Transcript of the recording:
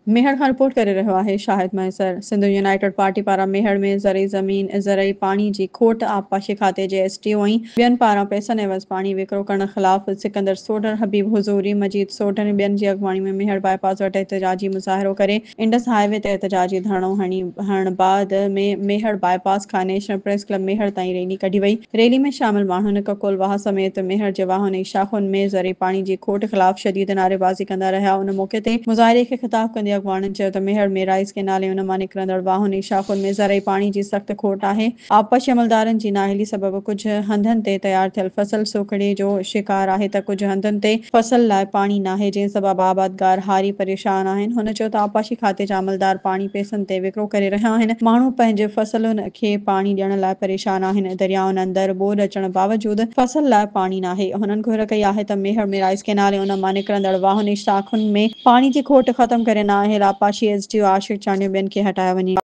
ميهڙ کان رپورٽ ڪري رهيو آهي شاهد مهيسر. سنڌ يونائيٽيڊ پارٽي پاران ميهڙ ۾ زرعي زمين، زرعي پاڻي جي کوٽ، آبپاشي کاتي جي ايس ڊي او ۽ ٻين پاران پئسن عيوض پاڻي وڪرو ڪرڻ خلاف سڪندر سوڍر، حبيب حضوري، مجيد سوڍر ۽ ٻين جي اڳواڻي ۾ ميهڙ باء پاس وٽ احتجاجي مظاهرو ڪري انڊس هاء وي تي احتجاجي ڌرڻو هڻي هڻڻ بعد ۾ ميهڙ باء پاس کان نيشنل پريس ڪلب ميهڙ تائين ريلي ڪڍي وئي. ريلي ۾ شامل ماڻهن ڪڪول واهه سميت ميهڙ جي واهن ۽ شاخن ۾ زرعي پاڻي جي کوٽ خلاف شديد نعريبازي ڪندا رهيا. ان موقعي تي مظاهري کي خطاب ڪندي اڳواڻن چيو ته ميهڙ ۾ رائيس ڪئنال ۽ ان مان نڪرندڙ واهن ۽ شاخن ۾ زرعي پاڻي جي سخت کوٽ آهي. آبپاشي عملدارن جي نااهلي سبب ڪجهه هنڌن تي تيار ٿيل فصل سوڪهڙي جو شڪار آهي ته ڪجهه هنڌن تي فصل لاء پاڻي ناهي جنهن سبب آبادگار هاري پريشان آهن. هن چيو ته آبپاشي کاتي جا عملدار پاڻي پئسن تي وڪرو ڪري رهيا آهن، ماڻهو پنهنجي فصلن کي پاڻي ڏيڻ لاء پريشان آهن، دريائن اندر ٻوڏ اچڻ باوجود فصل لاء پاڻي ناهي. هنن گهر ڪئي آهي ته ميهڙ ۾ رائيس ڪئنال ۽ ان مان نڪرندڙ واهن ۽ شاخن ۾ پاڻي جي کوٽ ختم ڪري نااهل آبپاشي ايس ڊي او عاشق چانڊيو ٻين کي هٽايو وڃي.